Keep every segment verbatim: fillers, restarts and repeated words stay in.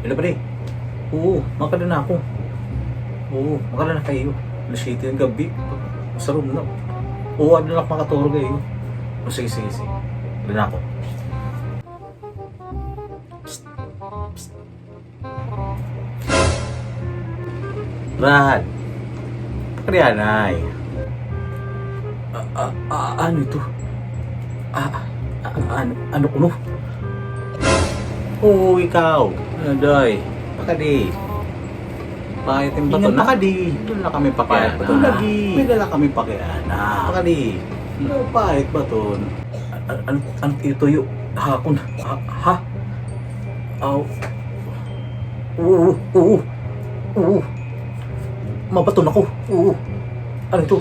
Hello, pre. Oo, makada na ako. Oo, makada na kay iyo. Alas siyete hin gab-i. Sa room na. Oo, ada na ako makaturog kay iyo. O, sige, sige, sige. Ada na ako. Psst, psst. Brad. Pakadi anay. A, a, a, ano ito? A, a, ano, ano kuno? Oo, ikaw. Ano, day? Pakadi. Pait hin baton, ha? Pakadi. May dala kami pakiana. Pait baton lagi. May dala kami pakiana. Pakadi. Pait baton. A-, an-, an-, ito yo, hakon, ha, ha? Aw. Oo, oo, oo. Mabaton ako. Oo. Ano ito?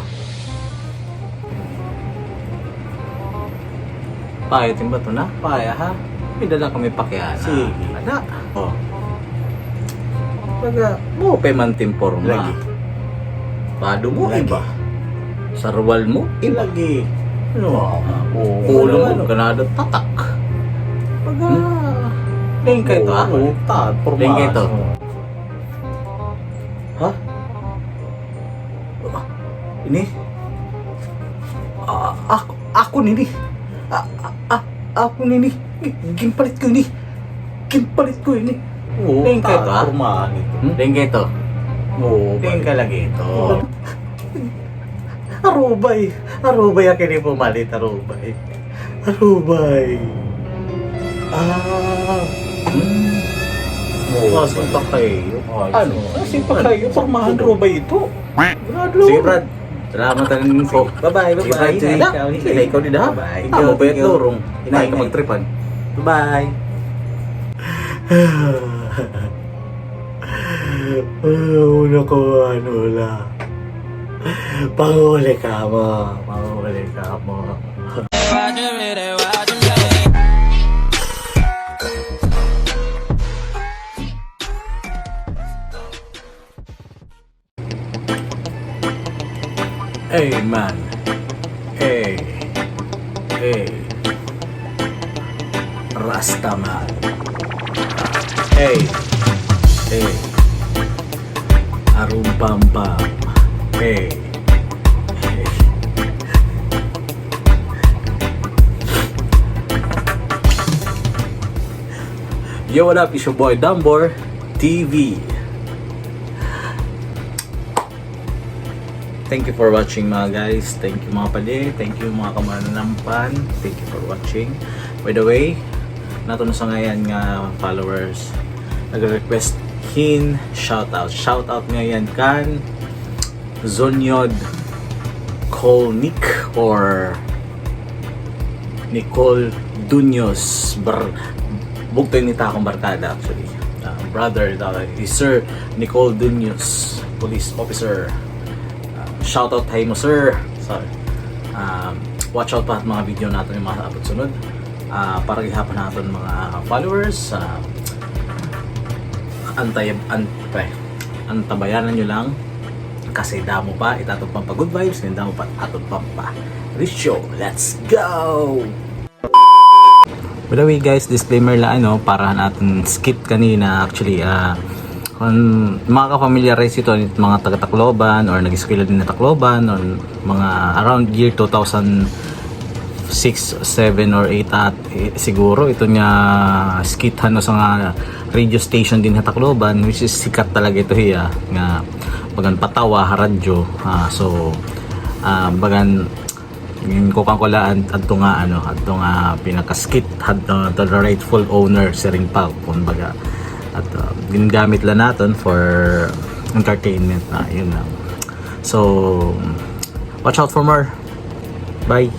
Pait hin baton, ha? Pait, ha? May dala kami pakiana. Sige. Ada. O. Baga, maupay man it im porma. Lagi. Pado mo, lagi. Iba. Sarwal mo, iba. Lagi. Ano? Ulo mo, ganado tatak. Baga. Dengkay ito, ha? Dengkay ito. Ha? Ini? A-, ak-, akon ini. A-, a-, a-, akon ini. Gi-, ginpalit ko ini. Ginpalit ko ini. Oo, dengkay ito, ha? Pormahan ito. Hmm? Dengkay ito. Oo, dengkay lagi ito. Arubay. Arubay, akon ini pumalit, arubay. Arubay. Ah. Hmm. Oo. Klase hin pakay. Ano? Klase hin pakay. Pormahan, arubay ito. Sige, Brad. Salamat han info. Bye-bye, bye-bye. Sige, Brad, sige. Hinay ka. Hinay ka dida, ha? Bye. Amo pa it lurong. Hinay ka magtripan. Bye-bye. Una ko, ano la. Panguli kamo. Panguli kamo. Hey, man. Hey. Hey. Rastaman. Hey. Hey. Arumpampam. Hey. Hey. Yo, what up? It's your boy Dambor T V. Thank you for watching, mga guys. Thank you, mga padi. Thank you, mga kamananampan. Thank you for watching. By the way, nato na sa ngayan nga followers, nagre-request hin shoutout. Shoutout ngayan kan Zonyod Colnick or Nicole Duños. Br-, bugto ini ta akon barkada, actually. Ah, brother, uh, is Sir Nicole Duños, police officer. Ah, shout out ha imo, sir. Sorry. Um, watch out pa ha mga video naton nga mga abot sunod. Ah, para gihapon ha aton mga followers, ah, antay-, an-, pre, antabayanan niyo lang. Kasi damo pa it aton pampa-good vibes, ngan damo pa it aton pampa-risyo. Let's go! By the way, guys, disclaimer la, ano, para han aton skit kanina, actually, ah, kon makaka-familiarize ito, mga taga-Tacloban or nag-eskwela dinhi ha Tacloban or mga around year two thousand six, seven or eight at, eh, siguro, ito nga skit han usa nga radio station dinhi ha Tacloban, which is sikat talaga ito hiya, nga bagan patawa ha radyo. Ah, so, ah, bagan, ginkukuan ko la an-, adto nga, ano, adto nga pinaka-skit hadto to the rightful owner, siring pa, kumbaga. At, ah, ginagamit la naton for entertainment na, yun lang. So, watch out for more. Bye.